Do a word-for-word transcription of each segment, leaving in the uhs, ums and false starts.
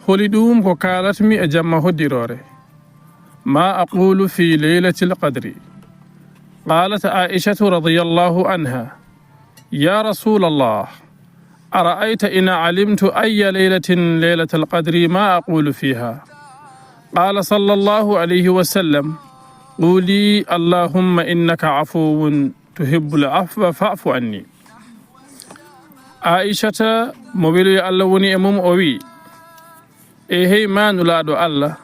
Holi ɗum ko kaalatmi e jamma hoddiroore? ما أقول في ليلة القدر؟ قالت عائشة رضي الله عنها: يا رسول الله، أرأيت إن علمت أي ليلة ليلة القدر ما أقول فيها؟ قال صلى الله عليه وسلم: قولي: اللهم إنك عفو تحب العفو فاعف عني. Aishata, mo weluya Allah woni e mum, o wi: E hey ma Nulaaɗo Allah,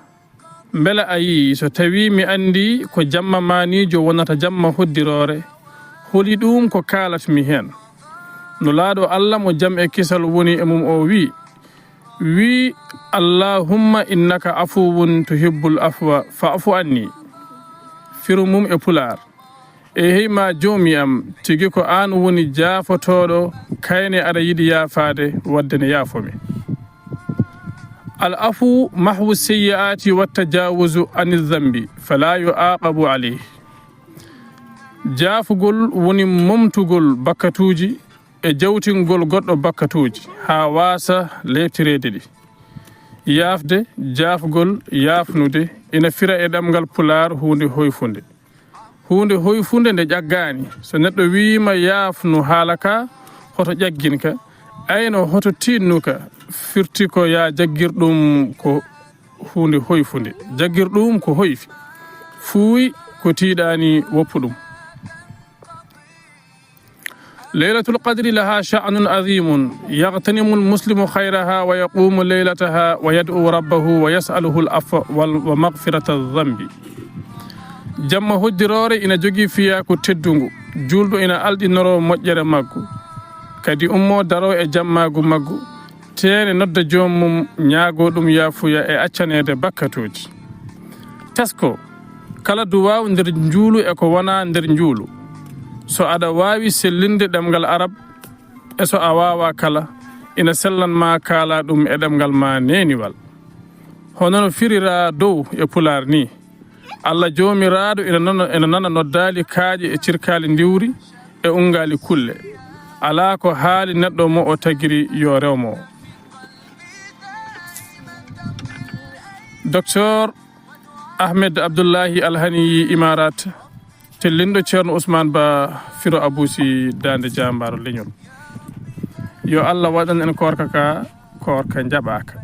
mbela a yii so tawi mi anndi ko jamma maaniijo wonata jamma hoddiroore, holi ɗum ko kaalatmi heen? Nulaaɗo Allah mo jam e kisal woni e mum o wi: wi: Allahumma innaka afuwun tuhibbul afwa fa'fu anni. Firu mum e pulaar: E hey ma Joomi am, tigi ko aan woni jaafotooɗo, kayne aɗa yiɗi yaafaade, wadde ne yaafo mi. Al afu mahwu seyyi'aati wa tajawuzu ani zambi fala yu'aqabu alayh. Jaafugol woni momtugol bakkatuuji e jawtingol goɗɗo bakkatuuji haa waasa leeftireede ɗi. Yaafde, jaafgol, yaafnude, ina fira e ɗemngal pulaar huunde hoyfunde. Huunde hoyfunde nde ƴaggaani. So neɗɗo wiyiima yaafnu haala ka, hoto ƴaggin ka, ayno hoto tiinnu ka, firti ko yaa jaggir ɗum ko huunde hoyfunde. Jaggir ɗum ko hoyfi. Fuuy ko tiiɗaani, woppu ɗum. ليلة القدر لها شأن عظيم، يغتنم المسلم خيرها ويقوم ليلتها ويدعو ربه ويسأله العفو وال-، ومغفرة الذنب. Jamma hoddiroore ina jogii fiyaaku teddungu, juulɗo ina alɗinoro moƴƴere maggu, kadi ummo daro e jammaagu maggu, teene nodda joom mum, ñaago ɗum yaafuya e accaneede bakkatuuji. Tesko, kala duwaaw nder njuulu e ko wonaa nder njuulu, so aɗa waawi sellinde ɗemngal Arab, e so a waawaa kala, ina sellan ma kaala ɗum e ɗemngal ma neeniwal. Hono no firiraa dow e pulaar ni: Allah Joomiraaɗo ina nana, ina nana noddaali kaaƴe e cirkaali ndiwri e unngaali kulle. Alaa ko haali neɗɗo mo o tagiri yo rew mo. Docteur Ahmed Abdullahi Alhani Imarat, tellinɗo Ceerno Ousmane Ba, Firo Abusi, Daande Jaambaaro Leñol. Yo Allah waɗan en koorka ka, koorka jaɓaaka.